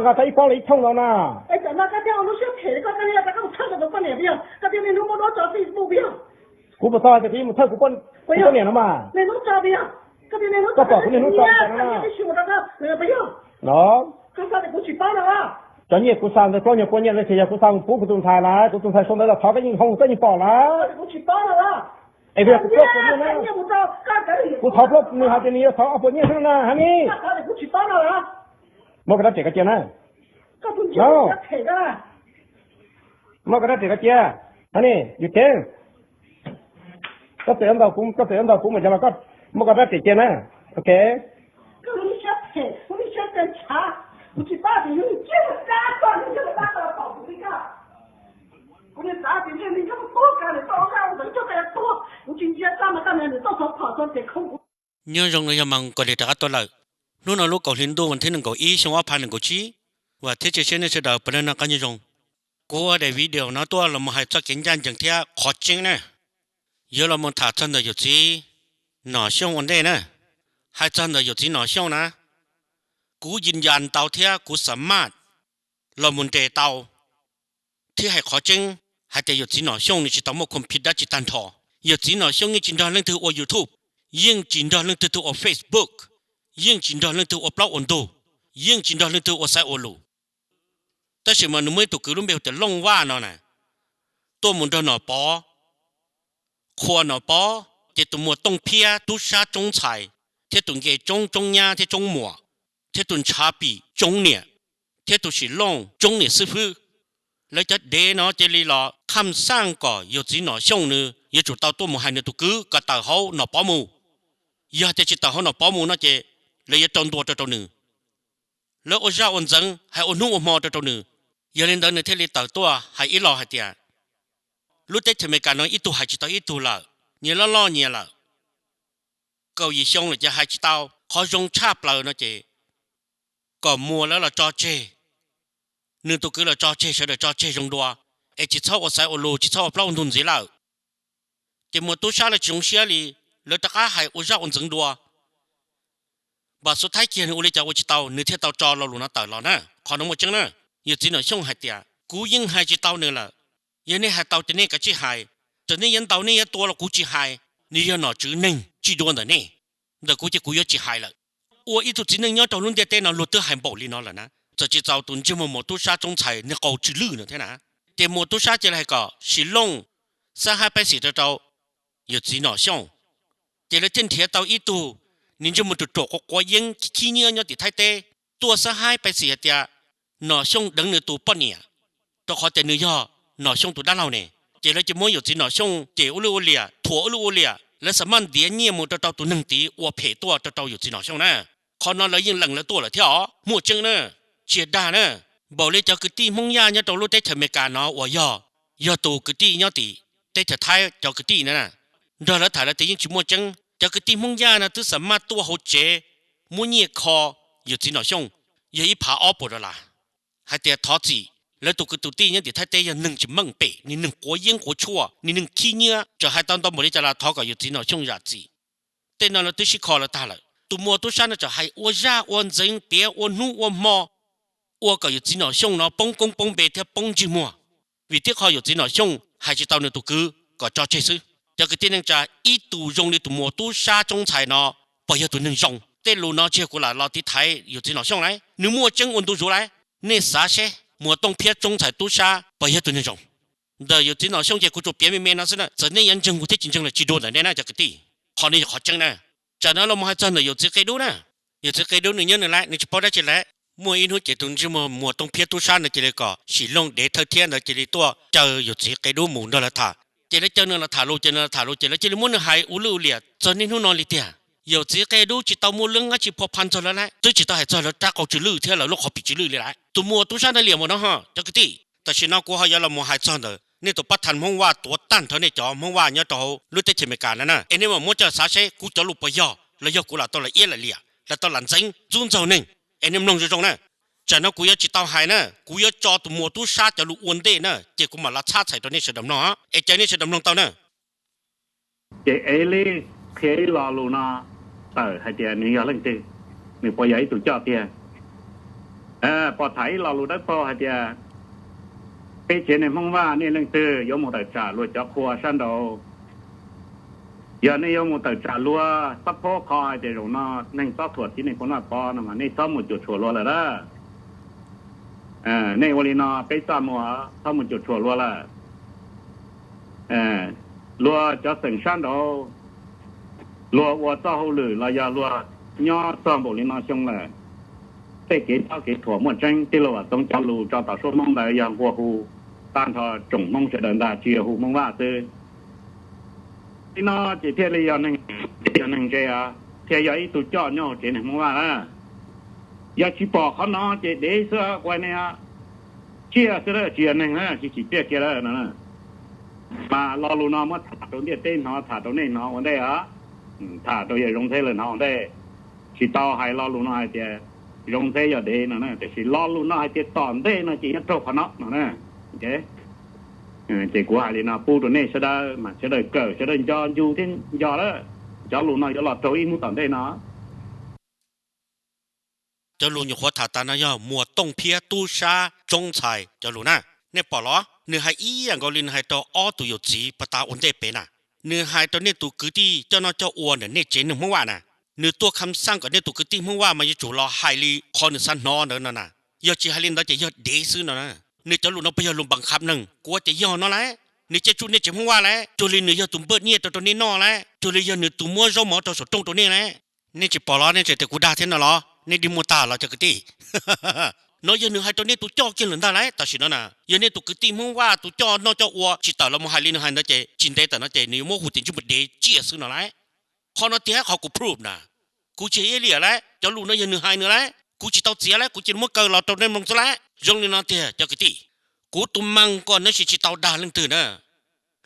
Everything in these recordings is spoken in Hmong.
Koj tau ib pob los ib thooj ntau na. Kuv puas tau hais tias kuv yuav mus thawj kuv poj niam no mas. Koj pom kuv niaj hnub tso li cas no na. Cov nyiaj kuv xa ntawd plaub nyuag pua nyiaj ntawd ces yog kuv xa mus pub kuv tus ntxhais lawm, kuv tus ntxhais sau ntawv los thov koj yeej hoo koj yeej pom lawm. Es kuv yog kuv plaub puas nyiaj na. Kuv thov plaub, nws hais tias nws yuav thov ob puas nyiaj xwb na ha ni. Muab koj rab riam koj cia na. Muab koj rab riam koj cia. Ha ni, yus cev. Koj txawm yuav ntaus kuv, koj txawm yuav ntaus kuv mas cov los koj muab koj rab riam cia na. Ok. Nyob zoo no yog mas Nkauj Hli rov qab tuaj lawm. Hnub no lub kaum hli ntuj vas thib nees nkaum ib xyoo ob phav nees nkaum tsib, vam thiab cia siab nej sawv daws puav leej noj qab nyob zoo. Kuv ua daim video no tuaj los mus hais txog kev ncaj ncees thiab qhov tseeb na. Yuav los mus tham txog ntawm yawm txiv Nom Xyooj ua ntej na. Hais txog ntawm yawm txiv Nom Xyooj na, kuv yis yas tau thiab kuv xa maj los mus nres tau thiab hais qhov tseeb hais tias yawm txiv Nom Xyooj nws tsis tau muaj khoom phij dab tsi tag nrho. Yawm txiv Nom Xyooj yeej tsis nrog leej twg ua YouTube, yeej tsis nrog leej twg tug ua Facebook, yeej tsis nrog leej twg ua plaub ua ntug, yeej tsis nrog leej twg ua xaiv ua lus. Tab sis mas nws muaj ib tug kwv lub npe hu tias Looj Vaj no na, tuaj mus nrog Nom Pov, qhuas Nom Pov ces tus muas tooj phiab tub sab tsoob ntxhais, thiab tus nce tsoob tsoob nyab thiab tsoob muam, thiab tus ntshav pim tsoob niam, thiab tus sim looj tsoob niam xib fwb. Lawv cov dev no cia li los qham xaj kom yawm txiv Nom Xyooj nws yuav tsum tau tuaj mus hais nws tus kwv kom tawm hauv Nom Pov mus. Yog tias tsis tawm hauv Nom Pov mus no ces lawv yuav rau ntua rau rau nws. Lawv ua zaj ua ntxeev hais ua hnub ua hmo rau rau nws. Yog li ntawd nws thiaj li tawm tuaj hais ib los hais tias lub teb chaws Amelikas no ib tug hais tsis tau ib tug lawm, nyias loj loj nyias lawm. Kaum yim xyoo lawm ces hais tsis tau, qhov zoo tshaj plaws no ces kom muas lawv los tso tseg, nws tus kwv los tso tseg, sawv daws tso tseg zoo dua, es tsis txhob ua xaiv ua lus, tsis txhob ua plaub ua ntug ntxiv lawm. Ces muas tub sab lawv tsis zoo siab li, lawv rov qab hais ua zaj ua ntxeev dua. Npam xub thaib kiag nws ua li cas ua tsis tau, nws thiaj tau tso lo lus no tawm los na. Qhov no muaj tseeb na. Yawm txiv Nom Xyooj hais tias kuv yeej hais tsis tau nws lawm. Yog nej hais tau ces nej kav tsij hais, txawm nej yuav ntaus nej yuav tua los kuv tsis hais, nws yog nom tswv neeg tsis dua ntawm nej. Ntawm kuv ces kuv yuav tsis hais lawm. Ua ib tug txiv neej nyob rau lub ntiaj teb no luag twb hais npaum li no lawm na, txawm tsis txaus tus ntsej muag muas tub sab tsoob ntxhais niag qau tsw lwj no thiab na. Ces muas tub sab cia li hais kom Sim Looj xab haib paib xim rau rau yawm txiv Nom Xyooj. Ces lawv thiaj nrhiav tau ib tug niag ntsej muag ruam ruam quav quav yeeb khib nyiab nyob tim Thaib teb tuaj xab haib paib xim hais tias Nom Xyooj deev nws tus poj niam, rau qhov tias nws yog Nom Xyooj tus dab laug ne. Ces lawv cia muab yawm txiv Nom Xyooj cem ua lwj ua liam, thuam ua lwj ua liam, lawv xa maj ntiav nyiaj mus rau rau tus neeg tid ua phem tuaj rau rau yawm txiv Nom Xyooj na. Qhov no lawv yeej lees lawv tuaj lawm thiab os, muaj tseeb na, tsis dag na. Npaum li cov kwv tij Hmoob Yaj nyob rau lub teb chaws Amelikas no uas yog, yog tus kwv tij nyob tim teb chaws Thaib cov kwv tij na, nrog lawv tham lawv tias yeej tsis muaj tseeb. Cov kwv tij Hmoob Yaj no twb xa maj tuaj hauv tsev muab nyiaj kho yawm txiv Nom Xyooj, yog ib phav ob puas dollar, hais tias thov txim. Lawv tus kwv tus tij nyob tim Thaib teb yog neeg tsis meej pem, niag neeg quav yeeb quav tshuaj, niag neeg khib nyiab, txawm hais tau ntau npaum li cas los thov kom yawm txiv Nom Xyooj zam txim. Tej no lawv twb sib kho lawv tag lawm. Tus muas tub sab no txawm hais ua zaj ua ntxeev piav ua hnub ua hmo, ua kom yawm txiv Nom Xyooj no poob koob poob npe thiab poob ntsej muag. Vim tib qho yawm txiv Nom Xyooj hais tsis tau nws tus kwv kom tso tseg xwb. Cov kwv tij neej tsa, ib tug zoo li tus muas tub sab tsoob ntxhais no puas yog tus neeg zoo? Tej lus no tsis yog kuv lam los tiv thaiv yawm txiv Nom Xyooj lauj, nws muaj tseeb ua ntu zus lauj. Nej xav seb muas tooj phiab tsoob ntxhais tub sab puas yog tus neeg zoo? Ntawm yawm txiv Nom Xyooj ces kuv tsuas piav me me no xwb na, txawm nej yuav ntseeg kuv thiab tsis ntseeg los tsis dua ntawm nej na cov kwv tij. Qhov no yog qhov tseeb na. Tsam no los mus hais txog ntawm yawm txiv Qe Dub na. Yawm txiv Qe Dub nws nyob nws lawm, nws tsis paub dab tsi lawm. Muaj ib hnub ces tus ntsej muag muas tooj phiab tub sab ntawd cia li kom Sim Looj dev thawj thiab ntawd cia li tuaj caw yawm txiv Qe Dub mus nrog lawv tham. Ces lawv caw nws los tham lus, ces nws los tham lus ces lawv cia li muab nws hais ua lwj ua liam txog niaj hnub no li tiag. Yawm txiv Qe Dub tsis tau muaj lub dab tsi phua pha txog lawv lawm, twb tsis tau hais txog lawv rab qau tsw lwj thiab lawv lub qhov pim tsw lwj li lawm. Tus muas tub sab ntawd liam npaum no ho cov kwv tij. Tam sim no kuv ho yuav los mus hais txog ntawm nej tus pab thas Hmoob Vaj tuav tag nrho nej cov Hmoob Vaj nyob rau hauv lub teb chaws Amelikas no na, es nej mam muab coj xav seb kuv cov lus puas yog los yog kuv lam tau lam iab lam liam, lam tau lam ntxeev ntxub ntxaug neeg. Es nej mloog zoo zoo na. Tsam no kuv yuav tsis tau hais na, kuv yuav tso tus muas tub sab cov lus ua ntej na, ces kuv mam los txhab txhais rau nej sawv daws mloog os, es caw nej sawv daws mloog tau na. Ces ev li qhia ib lo lus no tawm hais tias nws yog leej twg, nws puas yog ib tug coj tiag. Pom tham ib lo lus dawb paug hais tias peb tsev neeg Hmoob Vaj nej leej twg yuav mus tawm tsam luag cov qhua sab nraud, yog nej yuav mus tawm tsam luag, txhob phob qho hais tias zaum no neeg txob thuam txiv neej Phoo Vaj Pov no mas nej txhob mus cuam tshuam luag lawm lawm. Nej ua li no peb txaj muag, txhob mus cuam tshuam luag lawm. Luag cov xeem sab nraud, luag ua txoj hauj lwm los yog luag nyob txog npaum li no xyoo lawm, tej kev txob kev thuam muaj tseeb. Tij Laug Vam Txoov cov lus tso tom suab Hmoob ntawd yog nqua hu tag nrho tsoom Hmoob sawv daws ntag, tsis yog hu Hmoob Vaj xwb. Li no ces thiaj li yog neeg, yog neeg ntse, thiaj yog ib tug coj nyob hauv tsev neeg Hmoob Vaj na. Yog tsis pom qhov no ces dev xwb, kuv hais nej, tsiaj xwb, tsis yog neeg, tsis tsim txiaj kiag lawm no. Mas lo lus no muab tham rau ntiaj teb hnov, tham rau nej hnov ua ntej, tham rau yawg Zoov Ntxheb lawv hnov ua ntej. Tsis tau hais lo lus no hais tias Zoov Ntxheb yog dev no na, tiam sis lo lus no hais tias tom ntej no ces nyob raug qhov no no na. Ces kuv hais li no pub rau nej sawv daws mas sawv daws kawm, sawv daws nco ncu thiab nco lawm, cov lus no yuav los raug ib hnub tom ntej no. Cov lus nyuam qhuav tham tas no yog Muas Tooj Phiab tub sab Tsoob Ntxhais cov lus na. Nej pom los? Nws hais ib yam nkaus li nws hais rau ob tug yawm txiv pas tas ua ntej pem na. Nws hais rau nej tus kwv tij coj noj coj ua ntawm nej tsev neeg Hmoob Vaj na. Nws tuaj kham xaj kom nej tus kwv tij Hmoob Vaj mas yuav tsum los hais li qhov nws xav hnov ntawd no na. Yog tsis hais li ntawd ces yog dev xwb no na. Nws cov lus no puas yog lus npas khab neeg? Kuv tias yog no lauj. Nws caij tsuj nej tsev Hmoob Vaj lauj, cuag li nws yog tus npaj nyiaj rau rau nej noj lauj, cuag li yog nws tus muab zaub mov rau saum rooj rau nej lauj. Nej tsis pom los? Nej tseem tias kuv dag thiab no los? Nej dig muag tag los cov kwv tij? No yog nws hais rau nej tus coj kiag lawm ntag lauj. Tam sim no na, yog nej tus kwv tij Hmoob Vaj tus coj noj coj ua tsis tawm los mus hais li nws hais ntawd ces tsis ntev tawm no ces nws yuav muab hu tias ntsej muag dev tsiaj xwb no lauj. Qhov no tiag qhov kuv proof na. Kuv tsis hais ib liam lauj, cov lus no yog nws hais nws lauj, kuv tsis tau txiav lauj, kuv cia li muab kaw los rau nej mloog xwb lauj. Zoo li no tiag cov kwv tij, kuv tus mas koj nab sis tsis tau dag leej twg na,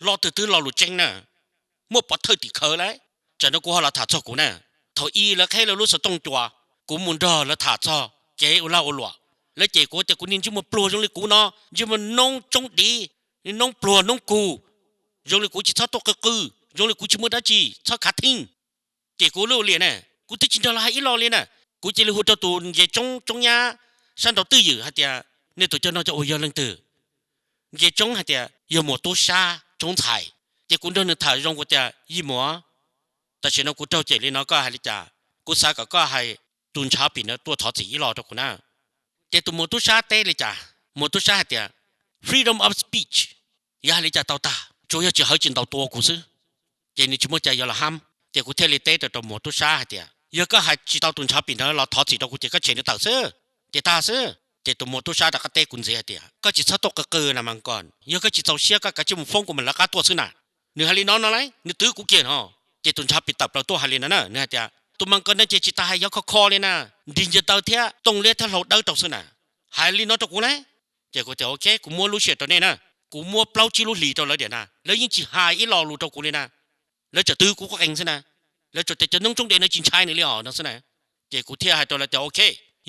lo twg twb lo lus tseeb na, muaj pov thawj tim khawv lauj. Tsam no kuv ho los tham txog kuv na, thaum ub lawv qheb lawv lub xov tooj cua, kuv mus nrog lawv tham txog kev ua lag ua luam, lawv cem kuv tias kuv niag ntsej muag pluag zoo li kuv no, ntsej muag noob tsoob div, noob pluag noob kug, zoo li kuv tsis txhob tuaj qw qw, zoo li kuv tsis muaj dab tsi txhob khav theeb. Ces kuv lub liam na, kuv twb tsis nrog lawv hais ib lo li na, kuv cia li hu rau tus Nce Tsoob, Tsoob Nyab sab nraud twj ywm hais tias nej tus coj noj coj ua yog leej twg? Nce Tsoob hais tias yog Muas Tub Sab Tsoob Ntxhais. Ces kuv nrog nws tham zoo kuv tias yij Muas, tam sim no kuv raug cem li no koj hais li cas? Kuv xav kom koj hais tus ntshav pim no tuaj thov txim ib lo rau kuv na. Ces tus Muas Tub Sab teb li cas? Muas Tub Sab hais tias freedom of speech, yog hais li cas tau tag, tsuas yog tsis hawv tsis ntaus tua kuv xwb, ces nws tsis muaj cai yuav los hab. Ces kuv thiaj li teb rau rau Muas Tub Sab hais tias yog koj hais tsis tau tus ntshav pim ntawd los thov txim rau kuv ces koj tshem nws tawm xwb, ces tag xwb. Ces tus Muas Tub Sab rov qab teb kuv ntxiv hais tias koj tsis txhob tuaj qw qw na mas koj, yog koj tsis txaus siab koj kav tsij mus foob kuv mas lawv qab tuaj xwb na. Nws hais li no no lauj, nws twv kuv kiag no. Ces tus ntshav pim tawm plaws tuaj hais li no na, nws hais tias tus mas koj no ces tsis tas hais yov kho kho li na, nrig nce taw thiab tooj liab thiab hlau dawb rau xwb na. Hais li no rau kuv lauj. Ces kuv tias ok, kuv muab lub sij hawm rau nej na, kuv muab plaub tsib lub hlis rau lawv diam na, lawv yeej tsis hais ib lo lus rau kuv li na. Lawv tseem twv kuv quj qees xwb na, lawv tseem tias cov noob tsoob dev no tsis ntshai nws li os no xwb na. Ces kuv thiaj hais rau lawv tias ok,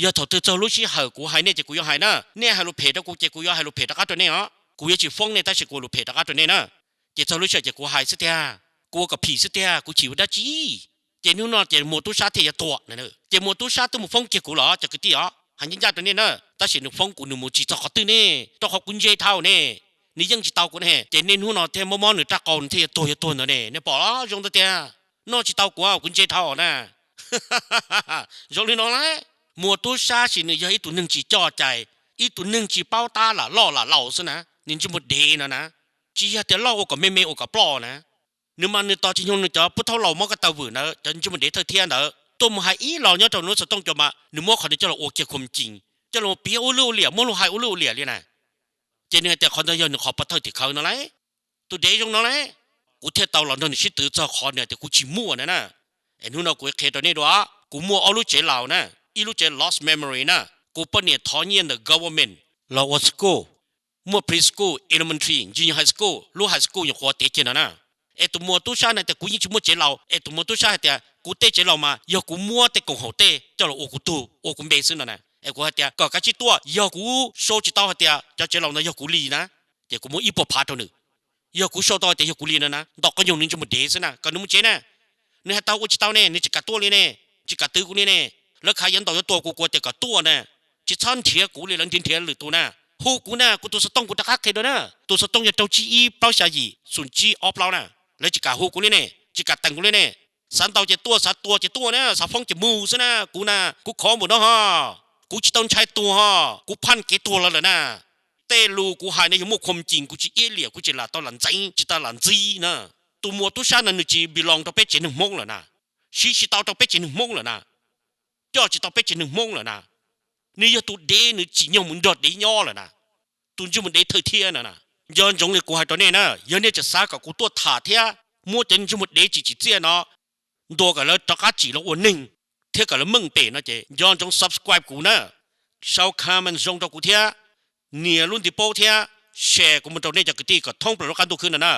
yog thaum twg txog lub sij hawm kuv hais nej ces kuv yuav hais na, nej hais lus phem rau kuv ces kuv yuav hais lus phem rov qab rau nej os, kuv yuav tsis foob nej tab sis kuv lus phem rov qab rau nej na. Ces txog lub sij hawm ces kuv hais xwb tiag, kuv ua kom phim xwb tiag, kuv chim ua dab tsi. Ces hnub no ces Muas Tub Sab thiaj yuav tuag. Ces Muas Tub Sab twb mus foob kiag kuv los cov kwv tij os, hais ncaj ncaj rau nej na, tab sis nws foob kuv nws mus tsis txog qhov twg ne, rau qhov kuv ntse dhau ne, nws yeej tsis tau kuv ne. Ces niaj hnub no thiaj mob mob nws raj qau nws thiaj yuav tuag yuav tuag ntawd ne, nej pom los zoo ntawd tiag. Noj tsis tau kuv, kuv ntse dhau na. Zoo li no lauj, Muas Tub Sab sis nws yog ib tug neeg tsis coj cai, ib tug neeg tsis paub tab lam loj lam laus xwb na, nws ntsej muag dev no na. Tsis yog tias loj ua kom me me ua kom ploj na. Nws mas nws tos tsis nyoog nws cov pub thaub laus mob ko taw vwm ntawd cov ntsej muag dev thawj thiab ntawd tuaj mus hais ib los nyob rau lub xov tooj cua mas nws muab qhov ntawd coj los ua kiag khum cees, coj los piav ua lwj ua liam, muab luag hais ua lwj ua liam li na. Ces nws hais tias qhov ntawd yog nws qhov pov thawj tim khawv no lauj, tus dev zoo no lauj. Kuv thiaj tau los nrog nws sib twv txog qhov nws hais tias kuv tsis muaj na na. Es hnub no kuv qhia rau nej dua, kuv muaj ob lub tsev laus na, ib lub tsev lost memory na, kuv poj niam thov nyiaj ntawm government los ua school, muaj preschool, elementary, junior high school, lub high school nyuam qhuav tiav kiag no na. Es tus Muas Tub Sab na tias kuv yeej tsis muaj tsev laus, es tus Muas Tub Sab hais tias kuv tej tsev laus mas yog kuv muab tej koom haum tej coj los ua kuv tug ua kuv npe xwb no na. Es kuv hais tias kom kav tsij tuaj, yog kuv show tsis tau hais tias cov tsev laus ntawd yog kuv li na, ces kuv muab ib puas phav rau nws. Yog kuv show tau hais tias yog kuv li no na, ntaus qhov nyoog nws ntsej muag dev xwb na, kom nws mus tsev na. Nws hais tau ua tsis tau ne, nws tsis kam tuaj li ne, tsis kam twv kuv li ne. Lawv khav yuav ntaus yuav tua kuv, kuv tias kom tuaj na, Tsis txhob nrhiav kuv li lawv nrhiav nrhiav lwm tus na. Hu kuv na, kuv tus xov tooj kuv rov qab qhia dua na. Tus xov tooj yog rau tsib ib plaub xya yim xoom tsib ob plaub na. Lawv tsis kam hu kuv li ne, tsis kam teem kuv li ne. Xav ntaus ces tuaj, xav tua ces tuaj na, xav foob ces mus xwb na. Kuv na, kuv khov npaum no ho, kuv tsis tau ntshai tuag ho, kuv phaj kev tuag los lawm na. Tej lus kuv hais no yog muaj khoom cim, kuv tsis iab liam, kuv tsis lam tau lam ntxeev, tsis tau lam ntxib na. Tus muas tub sab no nws tsis belong rau peb tsev neeg Hmoob lawm na, siv tsis tau rau peb tsev neeg Hmoob lawm na, coj tsis tau peb tsev neeg Hmoob lawm na. Nws yog tus dev, nws tsim nyog mus nrog dev nyob lawm na, tus ntsej muag dev thawj thiab no na. Nco ntsoov li kuv hais rau nej na, yog nej tseem xav kom kuv tuaj tham thiab muab cov ntsej muag dev tsis tsim txiaj no ntuas kom lawv rov qab tsim los ua neeg thiab kom lawv meej pem no ces nco ntsoov subscribe kuv na, sau comment zoo rau kuv thiab, nias lub ntiv paub thiab share kuv mus rau nej cov kwv tij kom thoob plaws lub qab ntuj khwb no na.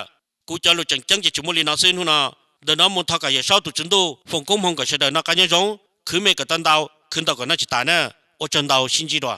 Kuv cov lus tseem ceeb ces tsuas muaj li no xwb hnub no. Ntawm no mus thov kom Yawm Saub tus Tswv Ntuj foom koob hmoov kom sawv daws noj qab nyob zoo, khwv me kom tau ntau, khwv ntau kom noj tsis tas na. Ua tsaug ntau, sib ntsib dua.